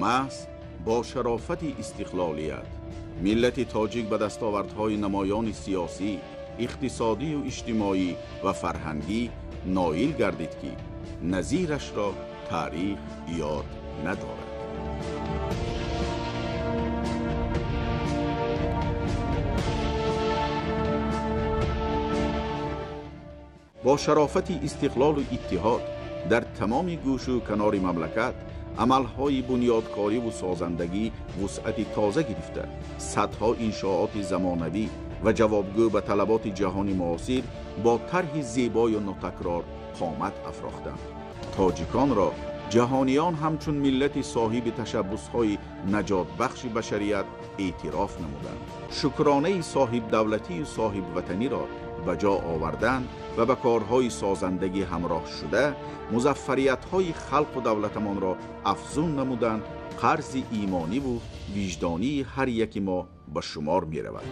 Маҳз бо шарофати истиқлолият миллати тоҷик ба дастовардҳои намоёни сиёсӣ, иқтисодию иҷтимоӣ ва фарҳангӣ ноил гардид, ки назирашро таърих ёд надорад. Бо шарофати истиқлолу иттиҳод дар тамоми гӯшу канори мамлакат амалҳои бунёдкориву созандагӣ вусъати тоза гирифта, садҳо иншооти замонавӣ ва ҷавобгӯ ба талаботи ҷаҳони муосир бо тарҳи зебою нотакрор қомат афрохтанд. Тоҷиконро ҷаҳониён ҳамчун миллати соҳиби ташаббусҳои наҷотбахши башарият эътироф намуданд. Шукронаи соҳибдавлатию соҳибватаниро ба ҷо овардан ва ба корҳои созандагӣ ҳамроҳ шуда, музаффариятҳои халқу давлатамонро афзун намудан қарзи имониву виҷдонии ҳар яки мо ба шумор меравад.